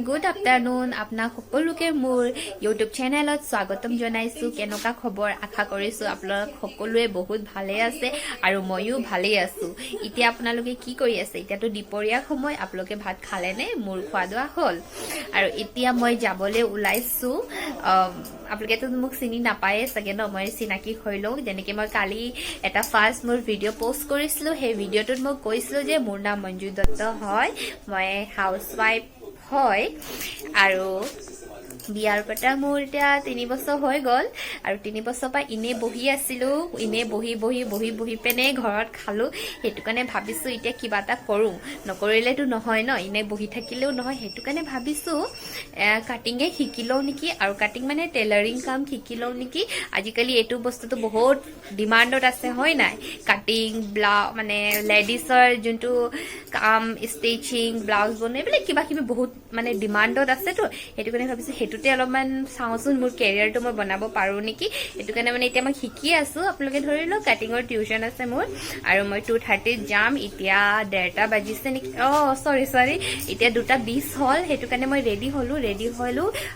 Good afternoon. আপোনাক সকলোকে মোৰ ইউটিউব চেনেলত স্বাগতম জনাইছোঁ। কেনেকুৱা খবৰ? আশা কৰিছোঁ আপোনালোক সকলোৱে বহুত ভালে আছে আৰু ময়ো ভালেই আছোঁ। এতিয়া আপোনালোকে কি কৰি আছে? এতিয়াতো দুপৰীয়া সময়, আপোনালোকে ভাত খালেনে? মোৰ খোৱা দোৱা হ'ল আৰু এতিয়া মই যাবলৈ ওলাইছোঁ। আপোনালোকেতো মোক চিনি নাপায়ে চাগে ন? মই চিনাকি হৈ লওঁ। যেনেকৈ মই কালি এটা ফাৰ্ষ্ট মোৰ ভিডিঅ' পষ্ট কৰিছিলোঁ, সেই ভিডিঅ'টোত মই কৈছিলোঁ যে মোৰ নাম মঞ্জু দত্ত হয়, মই হাউচ ৱাইফ হয় আৰু বিয়াৰ পতা মোৰ এতিয়া 3 বছৰ হৈ গ'ল। আৰু 3 বছৰৰ পৰা এনেই বহি আছিলোঁ, এনেই বহি বহি বহি বহি পিনে ঘৰত খালোঁ। সেইটো কাৰণে ভাবিছোঁ এতিয়া কিবা এটা কৰোঁ, নকৰিলেতো নহয় ন, এনেই বহি থাকিলেও নহয়। সেইটো কাৰণে ভাবিছোঁ কাটিঙে শিকি লওঁ নেকি আৰু কাটিং মানে টেইলাৰিং কাম শিকি লওঁ নেকি। আজিকালি এইটো বস্তুটো বহুত ডিমাণ্ডত আছে, হয় নাই? কাটিং মানে লেডিছৰ যোনটো কাম, ষ্টিচিং, ব্লাউজ বনোৱা, এইবিলাক কিবা কিবি বহুত মানে ডিমাণ্ডত আছেতো। সেইটো কাৰণে ভাবিছোঁ সেইটোতে অলপমান চাওঁচোন, মোৰ কেৰিয়াৰটো মই বনাব পাৰোঁ নেকি। সেইটো কাৰণে মানে এতিয়া মই শিকি আছোঁ। আপোনালোকে ধৰি লওক কাটিঙৰ টিউশ্যন আছে মোৰ আৰু মই 2:30ত যাম। এতিয়া 1:30 বাজিছে নেকি? অঁ, চৰি চৰি, এতিয়া 2:20 হ'ল। সেইটো কাৰণে মই ৰেডি হ'লোঁ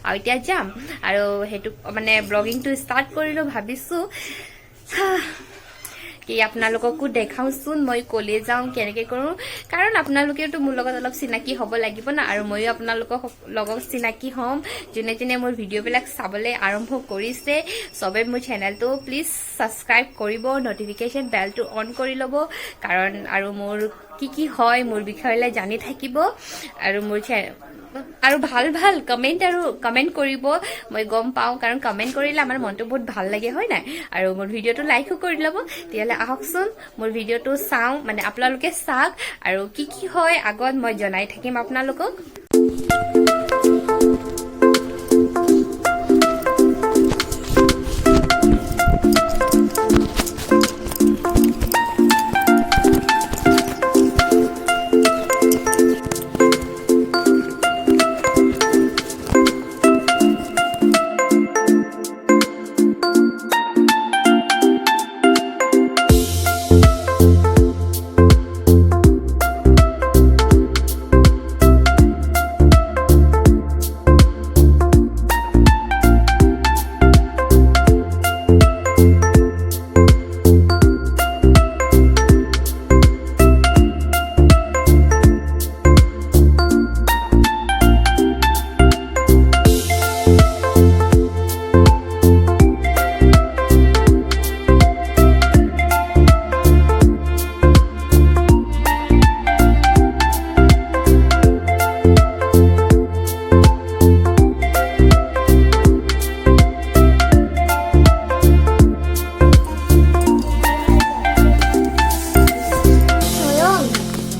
আৰু এতিয়া যাম আৰু সেইটো মানে ব্লগিংটো ষ্টাৰ্ট কৰিলোঁ। ভাবিছোঁ কি আপোনালোককো দেখাওঁচোন মই ক'লে যাওঁ, কেনেকৈ কৰোঁ, কাৰণ আপোনালোকেওতো মোৰ লগত অলপ চিনাকি হ'ব লাগিব ন, আৰু ময়ো আপোনালোকৰ লগত চিনাকি হ'ম। যোনে যোনে মোৰ ভিডিঅ'বিলাক চাবলৈ আৰম্ভ কৰিছে, চবে মোৰ চেনেলটো প্লিজ ছাবস্ক্ৰাইব কৰিব, ন'টিফিকেশ্যন বেলটো অন কৰি ল'ব, কাৰণ আৰু মোৰ কি কি হয় মোৰ বিষয়লৈ জানি থাকিব আৰু মোৰ আৰু ভাল ভাল কমেণ্ট আৰু কমেণ্ট কৰিব, মই গম পাওঁ, কাৰণ কমেণ্ট কৰিলে আমাৰ মনটো বহুত ভাল লাগে, হয় নাই? আৰু মোৰ ভিডিঅ'টো লাইকো কৰি ল'ব। তেতিয়াহ'লে আহকচোন, মোৰ ভিডিঅ'টো চাওঁ, মানে আপোনালোকে চাওক আৰু কি কি হয় আগত মই জনাই থাকিম আপোনালোকক।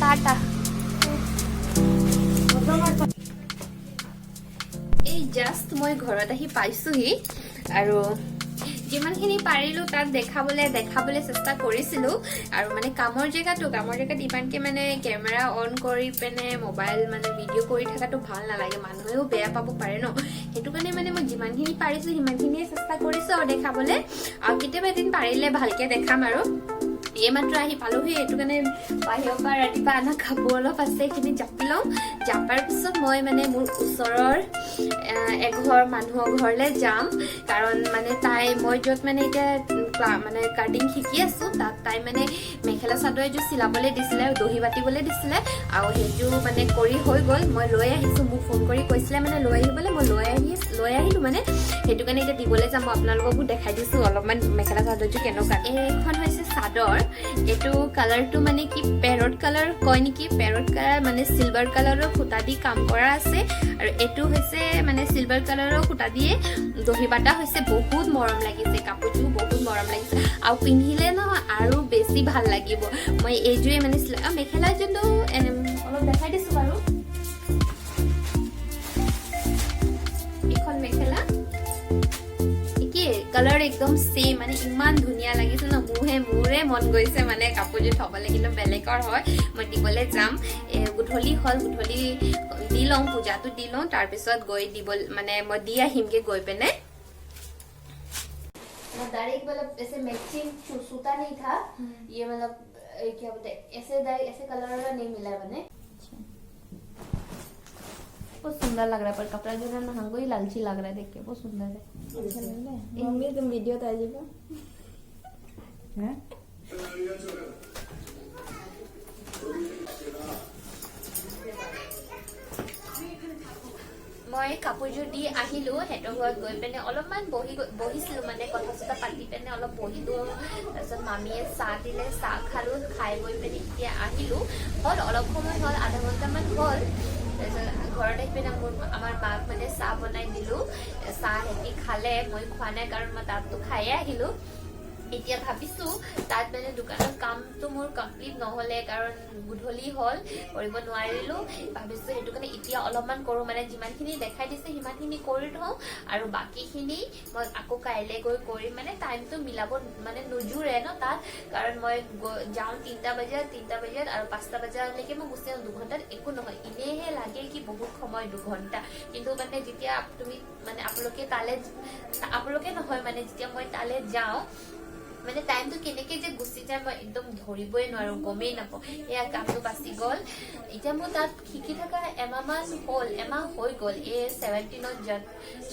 টাটা। এই জাষ্ট মই ঘৰত আহি পাইছোহি আৰু যিমানখিনি পাৰিলো তাত দেখাবলৈ চেষ্টা কৰিছিলো। আৰু মানে কামৰ জেগাত ইমানকে মানে কেমেৰা অন কৰি পিনে মোবাইল মানে ভিডিঅ' কৰি থকাটো ভাল নালাগে, মানুহেও বেয়া পাব পাৰে ন। সেইটো কাৰণে মানে মই যিমানখিনি পাৰিছো সিমানখিনিয়ে চেষ্টা কৰিছো আৰু দেখাবলৈ। আৰু কেতিয়াবা এদিন পাৰিলে ভালকে দেখাম। আৰু এইমাত্ৰ আহি পালোহি, সেইটো কাৰণে বাহিৰৰ পৰা ৰাতিপুৱা অনা কাপোৰ অলপ আছে, সেইখিনি জাপি লওঁ। জাপাৰ পিছত মই মানে মোৰ ওচৰৰ এঘৰ মানুহৰ ঘৰলৈ যাম, কাৰণ মানে তাই মই য'ত মানে এতিয়া মানে কাটিং শিকি আছোঁ, তাত তাই মানে মেখেলা চাদৰ এযোৰ চিলাবলৈ দিছিলে, দহি বাতিবলৈ দিছিলে আৰু সেইযোৰ মানে কৰি হৈ গ'ল, মই লৈ আহিছোঁ। মোক ফোন কৰি কৈছিলে মানে লৈ আহিবলৈ, মই লৈ আহিলোঁ মানে। সেইটো কাৰণে এতিয়া দিবলৈ যাম। মই আপোনালোককো দেখাই দিছোঁ অলপমান মেখেলা চাদৰযোৰ কেনেকুৱা। এইখন হৈছে চাদৰ। এইটো কালাৰটো মানে কি পেৰট কালাৰ কয় নেকি, পেৰট কালাৰ, মানে চিলভাৰ কালাৰৰ সূতা দি কাম কৰা আছে। আৰু এইটো হৈছে মানে চিলভাৰ কালাৰৰ সূতা দিয়ে দহি বাটা হৈছে। বহুত মৰম লাগিছে কাপোৰযোৰ, বহুত মৰম লাগিছে আৰু পিন্ধিলে নহয় আৰু বেছি ভাল লাগিব। মই এইযোৰে মানে আৰু মেখেলা যোনটো অলপ দেখাই দিছোঁ বাৰু। এইখন মেখেলা একে কালাৰ, একদম ছেম, মানে ইমান ধুনীয়া লাগিছে ন, মোৰে মন গৈছে মানে কাপোৰযোৰ থ'বলৈ, কিন্তু বেলেগৰ হয়। মই দিবলৈ যাম। গধূলি হ'ল, গধূলি দি লওঁ, পূজাটো দি লওঁ, তাৰপিছত গৈ দিব মানে মই দি আহিমগৈ গৈ পিনে। डायरेक्ट मतलब ऐसे मैचिंग सूता नहीं था ये, मतलब क्या बोलते हैं, ऐसे डायरेक्ट ऐसे कलर वाला नहीं मिला है मैंने। बहुत सुंदर लग रहा है, पर कपड़ा जो है ना, हमको ही लालची लग रहा है देख के। बहुत सुंदर है। मम्मी, तुम ভিডিঅ'ত আহি যাবা। হ্যাঁ। মই কাপোৰযোৰ দি আহিলোঁ। সিহঁতৰ ঘৰত গৈ পিনে অলপমান বহিছিলোঁ, মানে কথা চথা পাতি পিনে অলপ বহিলোঁ। তাৰপিছত মামীয়ে চাহ দিলে, চাহ খালোঁ। খাই বৈ পিনে এতিয়া আহিলোঁ। হ'ল, অলপ সময় হ'ল, আধা ঘণ্টামান হ'ল। তাৰপিছত ঘৰত আহি পিনে আমাৰ মাক মানে চাহ বনাই দিলোঁ। চাহ সিহঁতি খালে, মই খোৱা নাই, কাৰণ মই তাততো খায়ে আহিলোঁ। এতিয়া ভাবিছোঁ, তাত মানে দোকানত কামটো মোৰ কমপ্লিট নহ'লে, কাৰণ গধূলি হ'ল, কৰিব নোৱাৰিলোঁ। ভাবিছোঁ সেইটো কাৰণে এতিয়া অলপমান কৰোঁ, মানে যিমানখিনি দেখাই দিছে সিমানখিনি কৰি থওঁ আৰু বাকীখিনি মই আকৌ কাইলৈ গৈ কৰিম। মানে টাইমটো মিলাব মানে নোজোৰে ন তাত, কাৰণ মই যাওঁ 3টা বজাত আৰু 5টা বজালৈকে মই গুচি আহোঁ। 2 ঘণ্টাত একো নহয়, এনেইহে লাগে কি বহুত সময় 2 ঘণ্টা। কিন্তু মানে যেতিয়া তুমি মানে আপোনালোকে তালৈ, আপোনালোকে নহয়, মানে যেতিয়া মই তালৈ যাওঁ, মানে টাইমটো কেনেকে যে গুচি যায় মই একদম ধৰিবই নোৱাৰো, গমেই নাপাওঁ। এয়া কামটো বাচি গ'ল। এতিয়া মোৰ তাত শিকি থকা এমাহমান হ'ল, এমাহ হৈ গ'ল। এই 17ত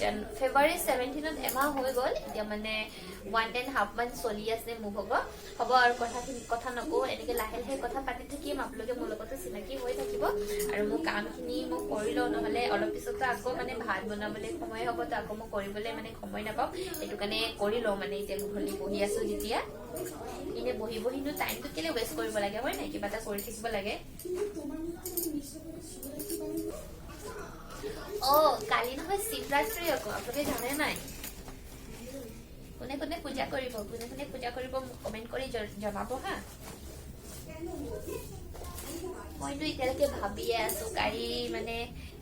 জান ফেব্ৰুৱাৰী 17ত এমাহ হৈ গ'ল। এতিয়া মানে 1.5 মান্থ চলি আছে মোৰ। হ'ব হ'ব, আৰু কথাখিনি কথা নকওঁ। এনেকে লাহে লাহে কথা পাতি থাকিম, আপোনালোকে মোৰ লগতে চিনাকি হৈ থাকিব। আৰু মোৰ কামখিনি মই কৰি লওঁ, নহ'লে অলপ পিছতো আকৌ মানে ভাত বনাবলৈ সময় হ'ব, তো আকৌ মই কৰিবলৈ মানে সময় নাপাম। সেইটো কাৰণে কৰি লওঁ। মানে এতিয়া গধূলি বহি আছো যেতিয়া, এনে বহি বহিনো টাইমটো কেলে ৱেষ্ট কৰিব লাগে, হয় নাই? কিবা এটা কৰি থাকিব লাগে। অ, কালি নহয় শিৱৰাত্ৰি আকৌ, আপোনালোকে জানে নাই? কোনে কোনে পূজা কৰিব, কোনে কোনে পূজা কৰিব, মোক কমেণ্ট কৰি জনাব হা। মইতো এতিয়ালৈকে ভাবিয়ে আছো, কালি মানে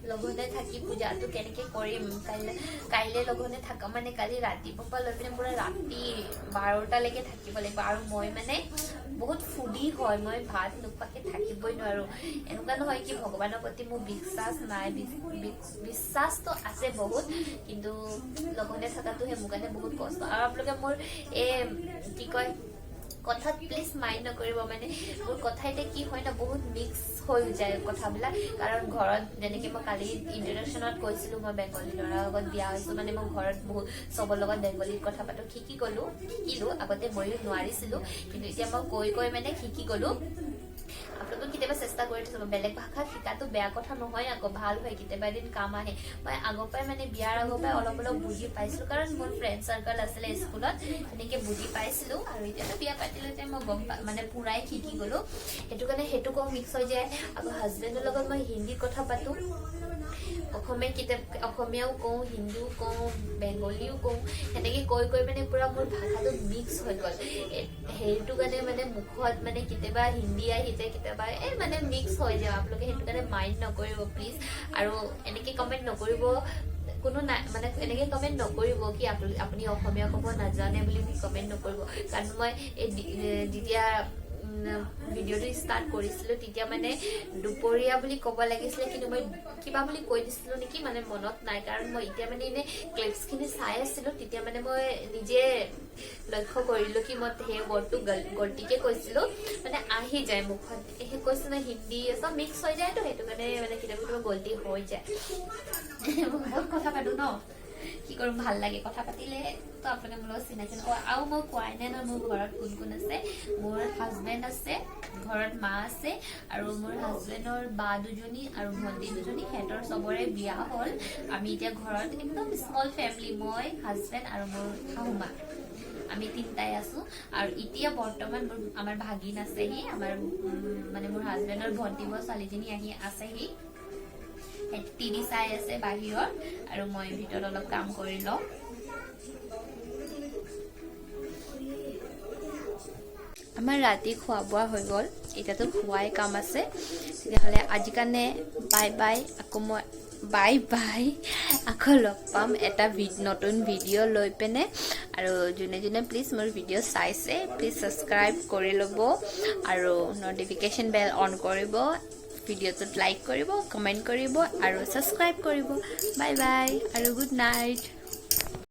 লঘোণে থাকি পূজাটো কেনেকে কৰিম। কাইলৈ লঘোণে থাকা মানে কালি ৰাতিপুৱাৰ পৰা লৈ পিনে পুৰা ৰাতি 12টালৈকে থাকিব লাগিব। আৰু মই মানে বহুত ফুডি হয়, মই ভাত নোখোৱাকে থাকিবই নোৱাৰো। এনেকুৱা নহয় কি ভগৱানৰ প্ৰতি মোৰ বিশ্বাস নাই, বিশ্বাসটো আছে বহুত, কিন্তু লঘোণে থকাটোহে মোৰ কাৰণে বহুত কষ্ট। আৰু আপোনালোকে মোৰ এই কি কয়, কথাত প্লিজ মাইণ্ড নকৰিব। মানে মোৰ কথা এতিয়া কি হয় ন, বহুত মিক্স হৈ যায় কথাবিলাক, কাৰণ ঘৰত যেনেকে মই কালি ইন্ট্ৰডাকশ্যনত কৈছিলো, মই বেংগলী ল'ৰাৰ লগত বিয়া হৈছো। মানে মই ঘৰত বহুত চবৰ লগত বেংগলীত কথা পাতো। শিকি গলো, শিকিলো। আগতে ময়ো নোৱাৰিছিলো, কিন্তু এতিয়া মই কৈ কৈ মানে শিকি গলো। আপোনালোকে কেতিয়াবা চেষ্টা কৰি চাব। বেলেগ ভাষাত শিকাটো বেয়া কথা নহয় আকৌ, ভাল হয়, কেতিয়াবা এদিন কাম আহে। মই আগৰ পৰাই, মানে বিয়াৰ আগৰ পৰাই অলপ অলপ বুজি পাইছিলো, কাৰণ মোৰ ফ্ৰেণ্ড চাৰ্কল আছিলে স্কুলত, তেনেকে বুজি পাইছিলো। আৰু এতিয়াতো বিয়া পাতিলো যে মই গম পা মানে পুৰাই শিকি গলো। সেইটো কাৰণে সেইটো কওঁ মিক্স হৈ যায়। আকৌ হাজবেণ্ডৰ লগত মই হিন্দীত কথা পাতো, অসমীয়া কেতিয়াবা অসমীয়াও কওঁ, হিন্দীও কওঁ, বেংগলীও কওঁ। সেনেকে কৈ কৈ মানে পুৰা মোৰ ভাষাটো মিক্স হৈ গ'ল। সেইটো কাৰণে মানে মুখত মানে কেতিয়াবা হিন্দী আহি যায়, কেতিয়াবা এই মানে মিক্স হৈ যায়। আপোনালোকে সেইটো কাৰণে মাইণ্ড নকৰিব প্লিজ। আৰু এনেকে কমেণ্ট নকৰিব কোনো নাই, মানে এনেকে কমেণ্ট নকৰিব কি আপুনি অসমীয়া ক'ব নাজানে বুলি মোক কমেণ্ট নকৰিব। কাৰণ মই এই যেতিয়া ভিডিঅ'টো ষ্টাৰ্ট কৰিছিলোঁ, তেতিয়া মানে দুপৰীয়া বুলি ক'ব লাগিছিলে, কিন্তু মই কিবা বুলি কৈ দিছিলোঁ নেকি, মানে মনত নাই। কাৰণ মই এতিয়া মানে এনেই ক্লিপছখিনি চাই আছিলোঁ, তেতিয়া মানে মই নিজে লক্ষ্য কৰিলোঁ কি মই সেই ৱৰ্ডটো গল্টিকে কৈছিলোঁ। মানে আহি যায় মুখত, সেই কৈছোঁ ন, হিন্দী চব মিক্স হৈ যায়তো, সেইটো কাৰণে মানে কেতিয়াবা কেতিয়াবা গল্টি হৈ যায়। মই বহুত কথা পাতো ন, কি কৰিম, ভাল লাগে কথা পাতিলে। তো আপোনালোকে মোৰ লগত চিনাকি নহয়। আৰু মই কোৱাই নাই নহয় মোৰ ঘৰত কোন কোন আছে। মোৰ হাজবেণ্ড আছে ঘৰত, মা আছে আৰু মোৰ হাজবেণ্ডৰ বা দুজনী আৰু ভণ্টি দুজনী। সিহঁতৰ চবৰে বিয়া হ'ল। আমি এতিয়া ঘৰত একদম স্মল ফেমিলি, মই, হাজবেণ্ড আৰু মোৰ শাহু মা, আমি তিনিটাই আছো। আৰু এতিয়া বৰ্তমান আমাৰ ভাগিন আছেহি, আমাৰ মানে মোৰ হাজবেণ্ডৰ ভণ্টি বৰ ছোৱালীজনী আহি আছেহি। টিভি চাই আছে বাহিৰত আৰু মই ভিতৰত অলপ কাম কৰি লওঁ। আমাৰ ৰাতি খোৱা বোৱা হৈ গ'ল, এতিয়াতো খোৱাই কাম আছে। তেতিয়াহ'লে আজি কাৰণে বাই বাই। আকৌ মই বাই বাই, আকৌ লগ পাম এটা নতুন ভিডিঅ' লৈ পিনে। আৰু যোনে যোনে প্লিজ মোৰ ভিডিঅ' চাইছে, প্লিজ ছাবস্ক্ৰাইব কৰি ল'ব আৰু ন'টিফিকেশ্যন বেল অন কৰিব, ভিডিঅ'টোত লাইক কৰিব, কমেণ্ট কৰিব আৰু ছাবস্ক্ৰাইব কৰিব। বাই বাই আৰু গুড নাইট।